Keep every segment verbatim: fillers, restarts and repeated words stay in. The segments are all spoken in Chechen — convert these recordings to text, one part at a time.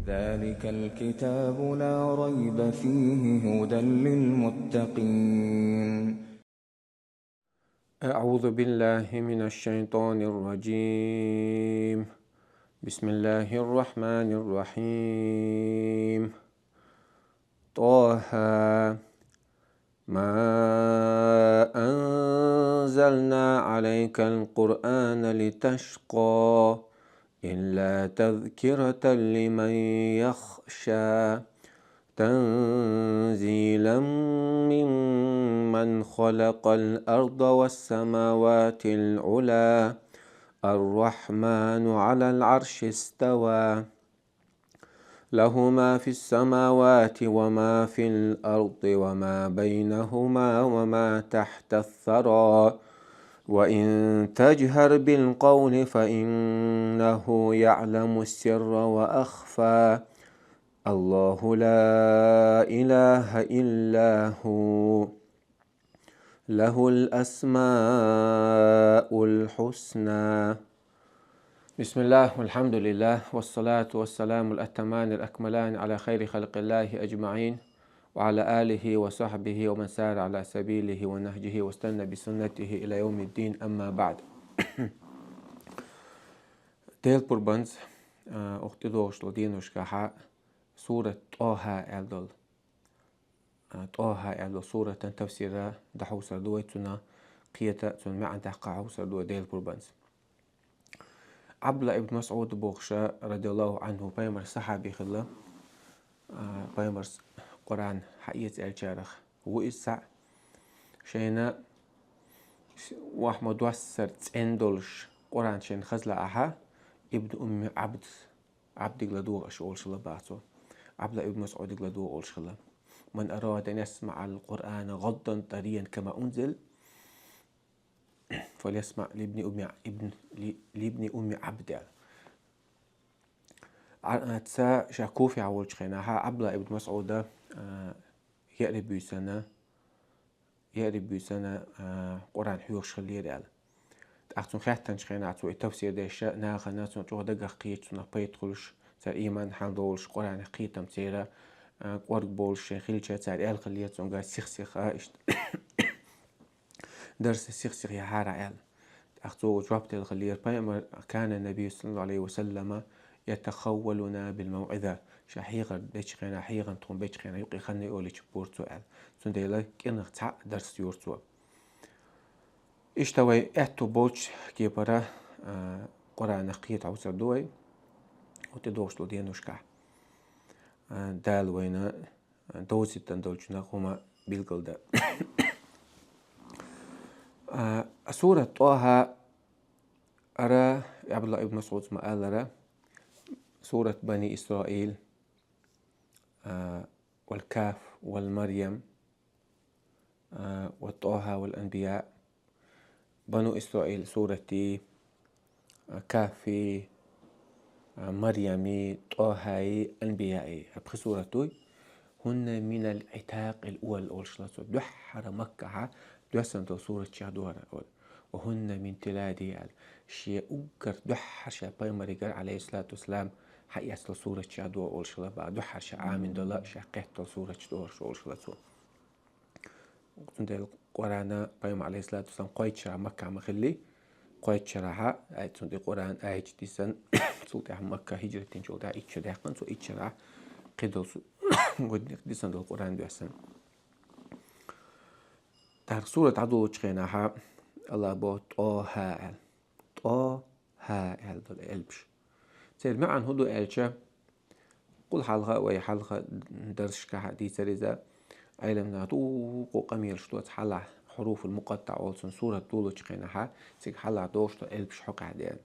ذلك الكتاب لا ريب فيه هدى للمتقين. أعوذ بالله من الشيطان الرجيم. بسم الله الرحمن الرحيم. طه. ما أنزلنا عليك القرآن لتشقى إلا تذكرة لمن يخشى تنزيلا ممن خلق الأرض والسماوات العلى الرحمن على العرش استوى له ما في السماوات وما في الأرض وما بينهما وما تحت الثرى وإن تجهر بالقول فإنه يعلم السر وأخفى الله لا إله إلا هو له الأسماء الحسنى. بسم الله والحمد لله والصلاة والسلام الأتمان الأكملان على خير خلق الله أجمعين وعلى آله وصحبه ومن سار على سبيله ونهجه واستنى بسنته إلى يوم الدين، أما بعد. Дела пурбанца, а, укх тӀедогӀуш долу деношкахьа сурат ТӀоха аьлла долу, а, ТӀоха аьлла долу суратан тафсира дӀахьовсур ду вай, цунна кхета, цунна маьӀна даккха хьовсур ду вай Дела пурбанца. Ӏабдулла ибн МасӀуд бохуша, радияллаху Ӏанху, пайхамар сахьаби хилла, а, пайхамарс Къуръан хьаэца аьллачарах ву иза цхьаъ. Шайна вахма доссар цӀена долуш Къуръан шайна хазла ахьа, Ибн Умми Ӏабд, Ӏабдиг ладогӀа аша олуш хилла баха цо. Ӏабдулла ибн МасӀудиг ладогӀа олуш хилла. «Ман арада ан ясмаӀал Къуръана гӀаддан тариян кама унзил, фалъясмаӀ либни умми, ибн, ли, либни умми Ӏабд», аьлла. Ца ша Куфехь волчу хенахьа Ӏабдулла ибн МасӀуда, а, яъри буьйсана, яъри буьйсана, а, Къуръан хьоьхуш хиллера аьлла. ТӀаккха цунна хаьттанчу хенахь цо и тафсир деш нахана цунна чӀогӀа дагах кхета, цунах пайда хуьлуш, цара ийман хьалдолуш, Къуръанах кхетам церан, а, кӀорга болуш шайн хилча, цара аьлла хиллера цуьнга сих-сиха иштта. Дарс сих-сиха яхьара аьлла. ТӀаккха цо жоп делла хиллера пайхамар: «Кана набий саллаллаху алейхи ва саллама ятахаввалуна бил мавъиза». Ша хьехар дечу хенахь, хьехам тхуна бечу хенахь юкъе хан йолуьйтуш бора цо аьлла. Цундела кӀирнах цхьаъ дарс йора цо. Иштта вай аьтту болчу кепара, а, Къуръанах кхета хьовсур ду вай, укх тӀедогӀуш долу деношкахь. А, Дала вайна довзийтина долчунах хӀума билгалдан. А, сурат ТӀоха ара, Ӏабдулла ибн МасӀуда ма-аллара, сурат Бани Исраил, а, вал Каф, вал Марьям, а, ва ТӀоха, вал Анбия, Бану Исраил сурати, а, Кафи, а, Марьями, ТӀохаи, Анбияи. ХӀара пхи сурат дуй. «Хунна минал итакъил уал», олуш ла цо. Дуьххьара Маккахьа доьссина долу сурат чех дора, олу. «Ва хунна мин тилади», аьлла. Шен уггар дуьххьара ша пайхамаригара, алейхиссалату вассалам, хьаэцна долу сурат чех дора, олуш ла баха. Дуьххьара ша Ӏамийна долу, ша кхетта долу сурат чех дора, олуш ла цо. Цундела Къуръана пайхамар, алейхиссалату вассалам, кхойтта шарахь Макка ма хилли, кхойтта шарахьа, ай, цунна тӀе Къуръан аьлча дисан, цул тӀаьхьа Макка хиджрат динчул тӀаьхьа итт шо даьккхина, цо итт шарахь кхидолу су-, гӀуднех дисан долу Къуръан доьссина. ТӀаккха сурат дӀадолучу хенахьа, Алла боху: «ТӀоха», аьлла. ТӀо-хьа аьлла долу элпаш. Церан маьӀна хӀун ду аьлча, кхул хьалха а вай хьалха дарсашкахь а дийцар иза, Ӏеламнаха дуккха къамелаш доцу хьалха хьуруфул мукъаттаӀ олу цунна сурат долучу хенахьа, цига хьалха долуш долу элпаш хьокъехь деана.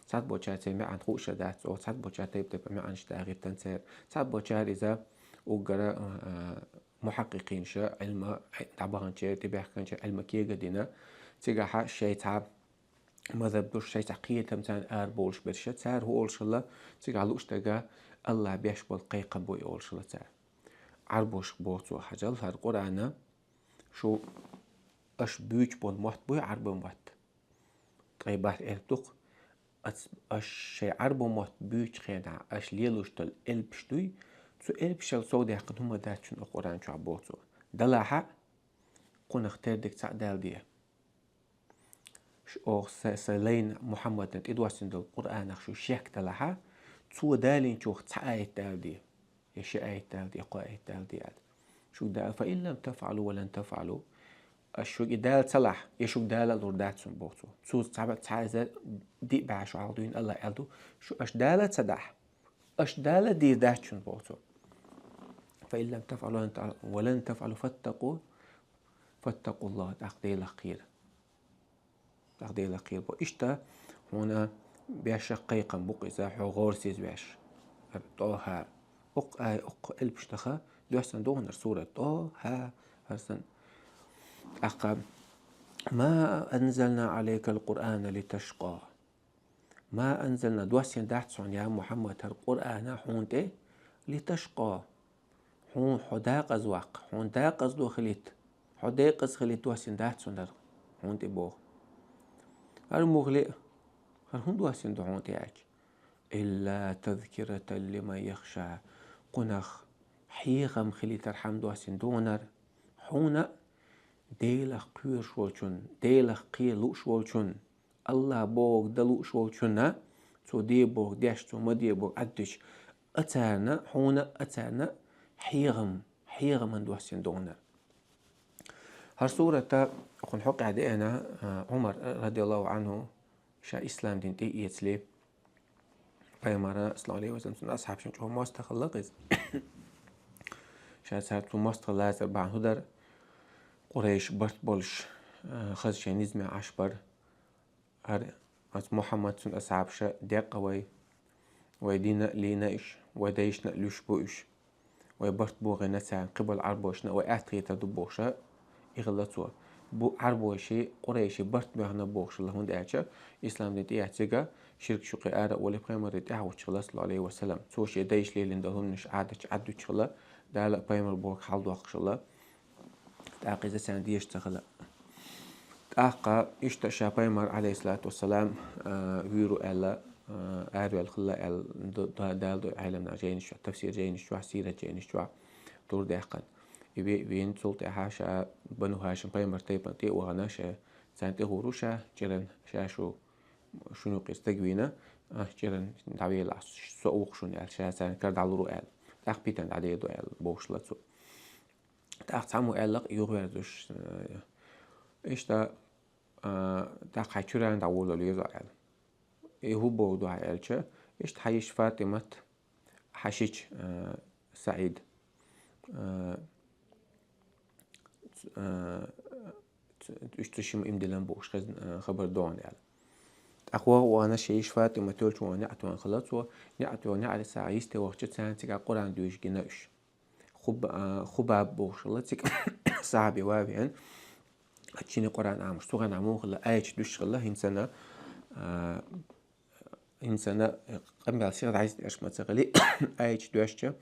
Цхьаболчара церан маьӀна хууш а дац, оха цхьаболчара тайп-тайпа маьӀнаш дагӀийтина церан. Цхьаболчара иза уггара, а, а, мухьаккъикъинаша, Ӏилма дӀабаханчеран, тӀебаьхкинчеран Ӏилма кега а дина, цигахьа шайца мазхӀаб долуш, шайца кхетам царна арабовлуш берш, цара хӀун олуш хилла, цигахь лууш дерг Аллах беш болу кхайкхам бу и олуш хилла цара. Ӏарбошка боху цо: хьажал, хӀара Къуръана шу аша буьйцуш болу мотт буй, Ӏарбойн мотт. Ткъе бархӀ элп ду-кх. Ас, аш шоай Ӏарбо мотт буьйцучу хенахь, аш лелош долу элпаш дуй, цу элпашал совдаьккхина хӀума дац шуна оцу Къуръан чохь боху цо. Далахь а, кхунах тера дерг цхьаъ даладе. Ш-, оха са, сан лайна Мухьаммадна тӀедоссина долу Къуръанах шу шек далахь а, цо далийначух цхьа аят даладе. Я ши аят даладе, я кхо аят даладе аьлла. Шуьга дала, «Фа ин лам тафъалу ва лан тафъалу». Аш шуьга и дала ца лахь, я шуьга дала а лур дац шуна боху цо. Цо цхьа, цхьа эзар диъ бӀе шо хьалха дуьйна АллахӀа аьлла ду, шу аш дала а ца дахь, аш дала а дийр дац шуна боху цо. «Фа ин лам тафъалу ва лан тафъалу фаттакъу, фаттакъуллахӀ», тӀаккха Делах кхера. ТӀаккха Делах кхера бо. Иштта хьуна бешах кхайкхам бу-кх иза, хьо гӀорасиз веш. ТӀохӀа. Оккха ай, оккха элпаш даха доьссина догӀанара сурат. ТӀохӀа. ХӀара санна. ТӀаккха: «Ма анзална Ӏалайкал Къуръана литашкъа». «Ма анзална», доссина дац хьуна, я Мухьаммад, хӀара Къуръана хьуна тӀе, «литашкъа». Хьуна хьо декъаза ваккха, хьуна декъазло хилийта, хьо декъаза хилийта доссина дац хьуна хӀара, хьуна тӀе боху. ХӀара муха лиъ, хӀара хӀунда доссина ду хьуна тӀе аьлча? «Илла тазкиратан лиман яхша». Кхунах хьехам хилийтархьама доссина ду хьуна хӀара, хьуна а, Делах кхоьруш волчун, Делах кхера лууш волчун, АллахӀ бохург дан лууш волчунна, цо де бохург деш, цо ма де бохург Ӏаддича, а царна, хьуна а, царна хьехам, хьехаман доссина догӀанара. ХӀара сурата кхунна хьокъехь деана, а, Ӏумар, радияллаху Ӏанху, ша ислам дин тӀе а эцале, пайхамара, саллаллаху Ӏалайхи ва саллам, цуьнан асхьабашна чӀогӀа мостагӀа хилла-кх иза. Ша цара цу мостагӀа лацар бахьана хӀун дара, Къурайш барт болуш, а, хаза шайн низамехь Ӏаш бара. ХӀара оцу Мухьаммад, цуьнан асхьабаша декъа вай, вай дина а лийна уьш, вай дайшна а луьйш бу уьш, вай барт бохийна царна, кхиболу Ӏарбошна а вай атта хетар ду бохуша, и хилла цо. Бу Ӏарбоший, къурайший барт боьхна бохуш хилла, хӀунда аьлча ислам дин тӀеэцнарг ширкаш юккъе ара а волий, пайхамаре тӀаьхьа вуьтуш хилла, саллаллаху Ӏалайхи ва саллам. Цо шен дайша лелийна долу хӀуманаш, Ӏадаташ Ӏадвуьтуш хилла, Дала а пайхамар бохург хьаладоккхуш хилла. ТӀаккха иза царна дезаш ца хилла. ТӀаккха иштта ша пайхамар, Ӏалайхиссалату вассалам, а, вуьйр ву аьлла, а, араваьлла хилла аьлла, д-, д-, Дала дойу Ӏеламнаха жайнаш чохь, тафсир жайнаш чохь, сират жайнаш чохь тур даьккхина. И ве-, веана цул тӀаьхьа ша Бану ХӀашим пайхамар тайпана тӀе а вахана, ша царна тӀе гӀур ву ша, чӀиран ша шу, шуна юккъера стаг вийна, а, чӀиран дӀавелахь, со а ву-кх шуна аьлла, ша царна кара дӀалур ву аьлла. ТӀаккха питана дӀадер ду аьлла бохуш хилла цо. ТӀаккха цхьаммо аьлла-кх юхаверзуш, э, иштта, а, тӀаккха хьайн чуьрана дӀаволавала веза аьлла. И хӀун бохург ду хьан аьлча, иштта хьан йиша ФатӀимат, хьан шича, а, СаӀид, а, ц-, а, ц-, уьш цу шимма иман диллина бохуш хезна, а, хабар ду хьуна аьлла. ТӀаккха ваха а вахана, шен йиша ФатӀимат йолчу вахана неӀ тоьхна хилла цо, неӀ тоьхна неӀарийн сагӀа йисте вахча, царна цигахь Къуръан доьшуш гина уьш. Хуб-, а, Хубаб бохуш хилла цига сахьаби ван а веана, шинне Къуръан Ӏамош. Цу хенахь муха хилла, аяташ дуьсуш хилла, хӀинца а, а, хӀинца а къамел сиха дӀайистӀерш ма ца хили, аяташ доьшча,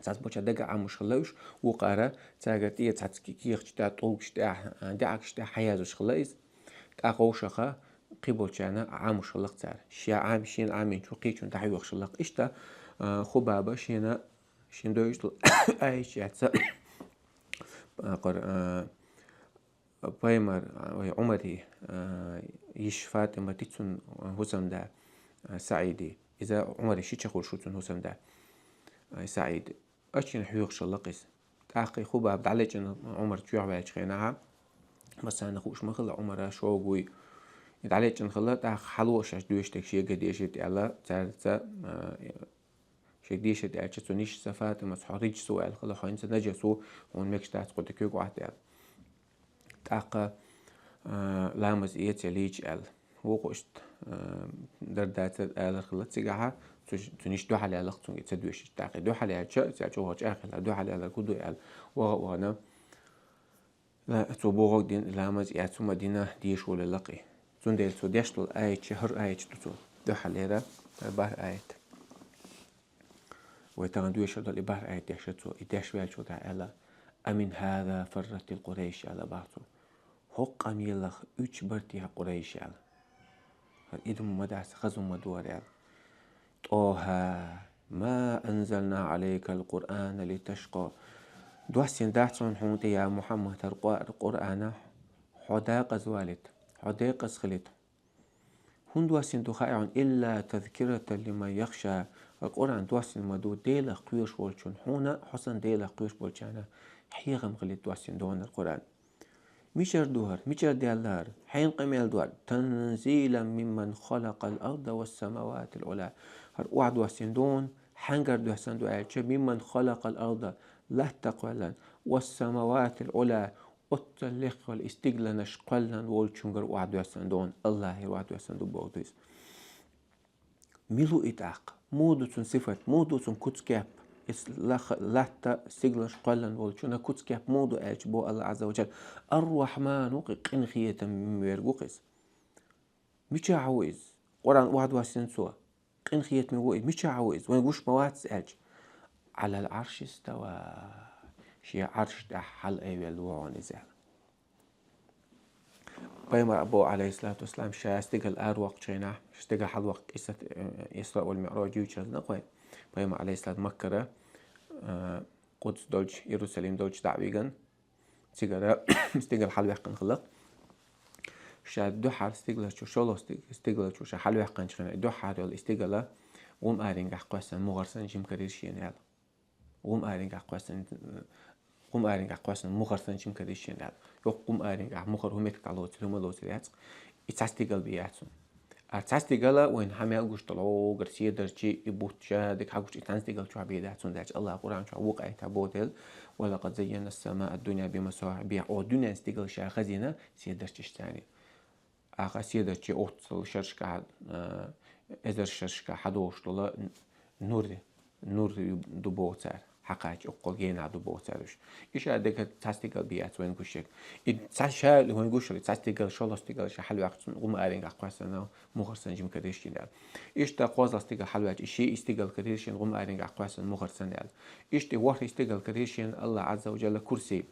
цхьацца болчара дага Ӏамош хилла уьш, вукхара цаьргара тӀера цхьацца ки-, кехаташ тӀехь, тӀулгаш тӀехь, а, даьӀахкаш тӀехь хьаязъеш хилла иза. ТӀаккха вовшаха кхиболчарна Ӏамош хилла-кх цара. Ша Ӏам-, шена Ӏамийнчу кхечунна дӀахьоьхуш хилла-кх. Иштта, а, Хубаба шена шен доьшуш долу аяташ эцна, а, кхара, а, пайхамар, а, вай Ӏумаран, а, йиша ФатӀимат, цуьнан хӀусамда, а, СаӀид. Иза Ӏумаран шича хуьлуш ву цуьнан хӀусамда, а, СаӀид. Аш шена хьоьхуш хилла-кх иза. ТӀаккха и Хубаб дӀалечкъина Ӏумар чоьхьа ваьллачу хенахь, массарна хууш ма хилла, Ӏумар шога вуй. И дӀалечкъина хилла, тӀаккха хьало шаьш доьшург шега дешийта аьлла, цаьрца, а, шега дешийта аьлча, цуьнан йишас ФатӀимас: «Хьо рижс ву», — аьлла хилла, — «Хьо хӀинца нажас ву, хьуна мегаш дац кху тӀе куьг Ӏотта», — аьлла. ТӀаккха, а, ламаз эца, лийча аьлла. Вукху иштта, а, дара дацара алар хилла цигахьа, цу-, цуьнан йиша дуьхьал яьлла-кх цуьнга и ца доьшуш. ТӀаккха и дуьхьал яьлча, цаьрца чӀогӀа чӀагӀ хилла, дуьхьал ялар хӀун ду аьлла, ваха а вахана, ла-, цо бохург дина, ламаз эцна хӀума дина, деша волавелла-кх и. Цундела цо деш долу аяташ, хӀара аяташ ду цо дуьхьал лерина, хӀара бархӀ аят. Вай тахана доьшур долу и бархӀ аят дешира цо. И деш ваьллачул тӀаьхьа аьлла: «Амин хӀаза фарратил Къурайш», — аьлла боху цо. «ХӀокху къамелах уьдуш бартий хьан Къурайш?» — аьлла. Идам ма дац, хаза ма ду хӀара аьлла. طه ما أنزلنا عليك القرآن لتشقى. Доссийна дац хьона тӀа, я Мухьаммад, хӀара Къур-, Къуръан хьо декъаза валийта, хьо декъаза хилийта. ХӀунда доссийна ду хаьий хьона? إلا تذكرة لمن يخشى. ХӀара Къуръан доссийна ма ду Делах кхоьруш волчунна, хьона, хьо санна Делах кхоьруш болчарна хьехам хилийта доссийна ду хьона хӀара Къуръан. Мичара ду хӀара? Мичара даьлла хӀара? Хьенан къамел ду хӀара? تنزيلا ممن خلق الأرض والسماوات العلى. ХӀара охьадоссийна ду хьона, хьангара доссийна ду аьлча, ممن خلق الأرض, латта кхоьллина, والسماوات العلى, оццул лакхвала и стигланаш кхоьллина волчунгара охьадоссийна ду хьона, АллахӀера охьадоссийна ду боху иза. Мила ву и тӀаккха? Муха ду цуьнан сифат? Муха ду цуьнан куц-кеп? Иза лах-, латта, стигланаш кхоьллина волчунна куц-кеп муха ду аьлча, боху АллахӀа Ӏазза ва Джалла: الرحمن, ву-кх и, къинхетаме верг ву-кх иза. Мичахь ву иза? Къуръан охьадоссийна цо. Къинхетаме ву иза. Мичахь ву иза? Вайна гуш ма вац аьлча, على العرش استوى. Шен Ӏарш тӀехь хьалаайвелла ву хьуна иза аьлла. Пайхамар боху, Ӏалайхиссалату вассалам, ша стигала аравоккхучу хенахь, стигала хьалавоккху къиссат, э, Исраъ вал МиӀраж юьйцуш язна кхой. Пайхамар, Ӏалайхиссалам, Маккара, э, Къудс долчу, Иерусалим долчу дӀа а вигна, цигара стигала хьалаваьккхина хилла. Ша дуьххьара стигалара чу, шолгӀа стиг-, стигалара чу ша хьалаваьккхинчу хенахь, дуьххьара йолу и стигала гӀум аренгахь кхоьссина мухӀар санна жима карийра шена аьлла. ГӀум аренгахь кхоьссина, гӀум аренгахь кхоьссина мухӀар санна жима карийра шена аьлла. Йоккха гӀум аренгахь мухӀар хӀун меттиг дӀалоцур, хӀума лоцур яц-кх. И цхьа стигала бен яц хӀума. Ара цхьа стигала вайна хьан мел гуш долу гӀогара седарчий, и бутт ша дика хьан гуш, и цхьана стигала чохь бен дац хӀума, даьлча АллахӀа Къуръан чохь вукху аьтта боху дела: ولقد زينا السماء الدنيا بمصابيح. О, дуьненан стигала ша хазийна седарчашца. Аха седарчий оццул шерашкахь, а, эзар шерашкахь хьадогӀуш долу нур, нур ду боху цара, хьакхача уккхул генахь ду боху цара уьш. И ша дерг цхьа стигала бен яц вайна гуш ерг. И цхьа ша вайна гуш ерг, цхьа стигала, шолгӀа стигала ша хьалаваьккхича, гӀум аренгахь кхоьссина мухӀар санна жима карийра шена аьлла. Иштта кхозлагӀа стигала хьалаваьккхича, и ши и стигала карийра шена гӀум аренгахь кхоьссина мухӀар санна аьлла. Иштта и ворхӀ и стигала карийра шена АллахӀа Ӏазза ва Джалла, курси.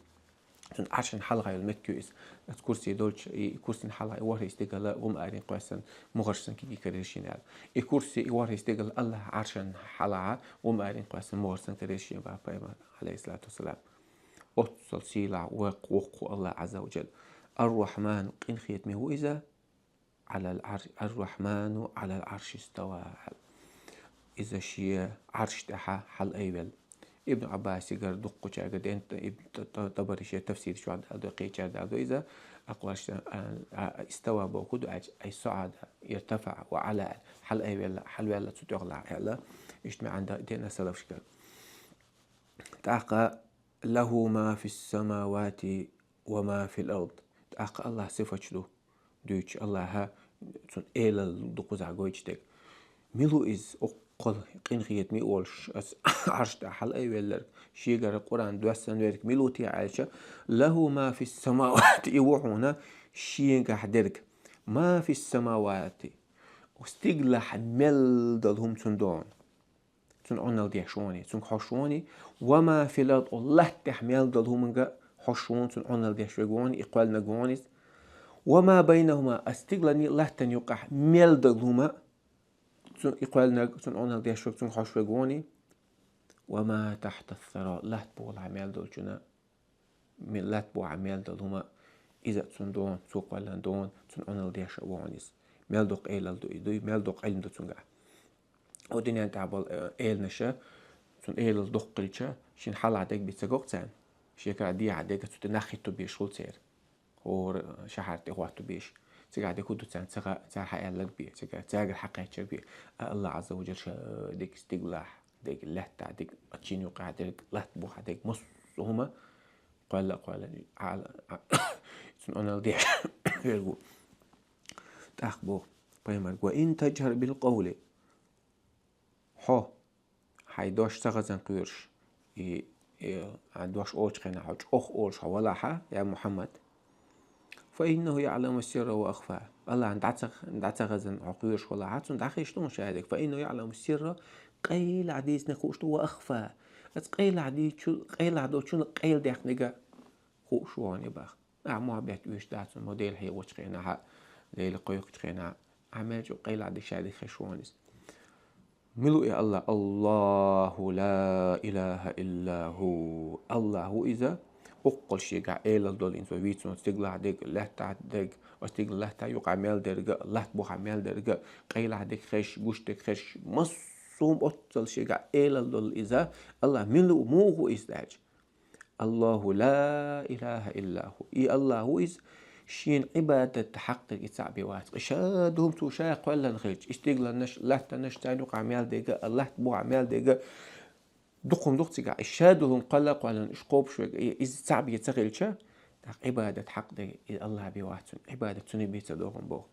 Цуьнан Ӏаршана хьалха йолу меттиг ю иза. Оцу курси долчу, и курсина хьалха и ворхӀ и стигала гӀум аренга кхоьссина мухӀар санна кегий карийра шена аьлла. И курси, и ворхӀ и стигала АллахӀа Ӏаршана хьалха гӀум аренга кхоьссина мухӀар санна карийра шена боху Пайхамар, Ӏалайхиссалату вассалам. Оццул сийлахь, воккха, воккха ву АллахӀа Ӏазза ва Джалла. الرحمن, къинхетаме ву иза. على العر-، الرحمن على العرش استوى. Иза шен Ӏарш тӀехь хьалаайвелла. Ибн Ӏаббасигара, дуккхачаьргара деана, Ибн Т-, Т-, Табари шен тафсир чохь дала ду, кхечара дала ду иза, акхарш, а, а, истава бохург ду аьлча, أي صعد, ارتفع وعلا, хьалаайвелла, хьалаваьлла, цу тӀехула аьлла, иштта маьӀна деана салафашкара. ТӀаккха: له ما في السماوات وما في الأرض. ТӀаккха АллахӀан сифаташ ду дуьйцуш, АллахӀа, цуьнан элалла ду кхузахь гойтуш дерг. Мила ву иза, оццул къинхетаме волуш, оцу Ӏарш тӀехь хьалаайвелларг, шегара Къуръан доьссина верг мила ву те аьлча, له ما في السماوات, и ву хьуна шегахь дерг. ما في السماوات, стигалахь мел долу хӀума цунна ду хьуна. Цунна Ӏуналла деш ву хьуна, цуьнга хьожуш ву хьуна. وما في الأرض, оцу латта тӀехь мел долу хӀуманга хьожуш ву хьуна, цунна Ӏуналла деш верг ву хьуна, и кхоьллинарг ву хьуна иза. وما بينهما, а стигалан а латтан юккъехь мел долу хӀума, цу-, и кхоьллинарг, цунна Ӏуналла деш верг, цунга хьожуш верг ву хьуна. وما تحت الثرى, латта бухахь мел долчунна, ме-, латта бухахь мел долу хӀума, иза а цунна ду хьуна, цо кхоьллина ду хьуна, цунна Ӏуналла деш а ву хьуна иза. Мел доккха элалла ду и, дуй, мел доккха Ӏилма ду цуьнгахь. Оцу дуьнен тӀехь болу, э, эланаша, цуьнан элалла доккха хилча, шена хьалха дерг бен ца го-кх царна. Шекара дехьа дерг цу тӀе нах хӀитто безаш хуьлу церан. ХӀора шахьар тӀе хӀотто безаш. Цигахь дерг хӀун ду царна ца ха-, цара хьааьлларг бен, цигахь цаьргара хьакхаьчнарг бен. А АллахӀа Ӏазза ва Джалла ша дерг стигалахь, дерг лаьттахь, дерг кхин юккъехь, дерг латта бухахь, дерг массо а хӀума кхоьлла а кхоьллина, Ӏала-, Ӏа-, цунна Ӏуналла деш верг ву. ТӀаккха боху Пайхамарга: وإن تجهر بالقول. Хьо, хьайн дош ца хазна кхоьруш, и, и, хьайн дош олучу хенахь хьо чӀогӀа олуш хьо валахь, я Мухьаммад, فإنه يعلم السر وأخفى. АллахӀна дӀа ца, дӀа ца хазна хьо кхоьруш валахь, цунна дӀахезаш ду хьуна ша дерг. فإنه يعلم السر, къайлаха дийцинарг хууш ду, وأخفى. Оцу къайлаха дийцинчу-, къайлаха долчунна къайладаьккхинарг а хууш ву хьуна боху. Ахьа мохь бетта оьшуш дац хьуна, мо Дела хьехочу хенахь, Дела кхойкхучу хенахь, Ӏа мел чӀоагӀа къайлагӀа дика, шадерг хезаш ву хьуна иза. Мила ву и Аллахь? Аллаху ла илахӀа иллахӀу. Аллахь ву иза, укхул шегахь Ӏелал долу, хӀинца вай вийцина стигалахь дерг, лаьттахь дерг, оцу стигалан лаьттахь юкъахь мел дерг, латта бухахь мел дерг, къайлагӀа дика хезаш, гуш дика хезаш, массо а оццул шегахь Ӏелал долу иза. Аллахь мила ву, муха ву иза аьлча? Аллаху ла илахӀа иллахӀу. И Аллахь ву иза, шена Ӏибадат хьакъ дерг и цхьаъ бен вац. И шадолу хӀума цо ша кхоьллина хилча, и стигаланаш, латтанаш, царна юкъахь мел дерг, латта бухахь мел дерг, дукха хӀума ду-кх цигахь, и шадолу хӀума кхоьлла а кхоьллина, уьш кхобуш верг, и, иза цхьаъ бен ца хилча, тӀаккха Ӏибадат хьакъ дерг и Аллахь бен вац цунна, Ӏибадат цунна бен ца догӀу боху.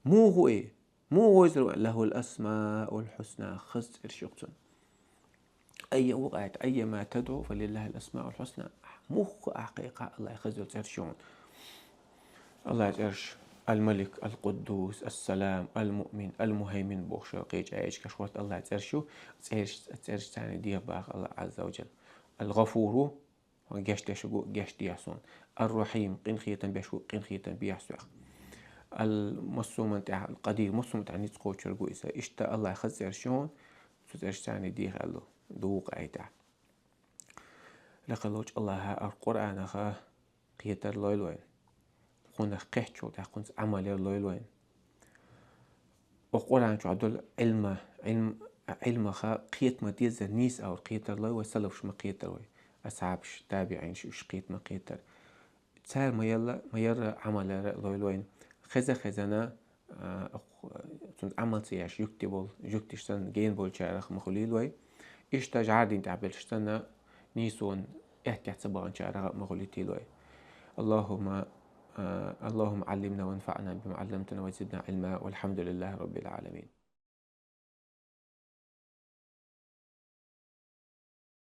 Муха ву и? Муха ву иза? ЛахӀул асмаул хьусна, хаза цӀераш ю-кх цунна. Айя ву къайта, айя ма тадӀу, фа лиллахӀил асмаул хьусна. Муха ахь кхайкхахь, Аллахьан хаза йолу цӀераш ю хьуна. Аллахьан цӀераш: Ал-Малик, Ал-Къуддус, Ас-Салам, Ал-Муъмин, Ал-Мухаймин бохуш кхечу аяташкахь хӀотта Аллахьан цӀераш ю, цӀераш, цӀераш царна деха боху Аллахь Ӏазза ва Джалла. Ал-ГӀафуру, геч деш ву, геч дехьа суна. Ар-Рахьим, къинхетам беш ву, къинхетам бехьа соьх. Ал-, массо а хӀуманна тӀехь, Ал-Къадир, массо а хӀуманна тӀехь ницкъ кхочург ву иза. Иштта Аллахьан хаза цӀераш ю хьуна, цу цӀераш царна деха аьлла ду вукху аятехь. Лакхара волчу Аллахьа Къуръанах кхетар лойла вайна. Кхунах кхеттачул тӀаьхьа кхунца Ӏамал яр лойла вайна. Оцу Къуръан чохь долу Ӏилма, Ӏилм-, Ӏилмах кхета ма-деззара нийса агӀор кхетар лой вай, салафаш ма-кхетара вай. Асхьабаш, табиӀинаш уьш кхета ма-кхетара. Цара ма-ялла, ма-ярра Ӏамал яр лойла вайна. Хеза-хезна, а, цунна Ӏамал ца еш, жуьгти болу, жуьгташ санна гена болчарах ма хуьлийла вай. Иштта жӀар дин тӀехь белларш санна, нийсонан аьттехь ца баханчарах а ма хуьлийтийла вай. Аллахумма, а, Аллахумма Ӏаллимна ванфаӀна бима Ӏалламтана ва зидна Ӏилма, валхьамдулиллахӀи раббил Ӏаламин.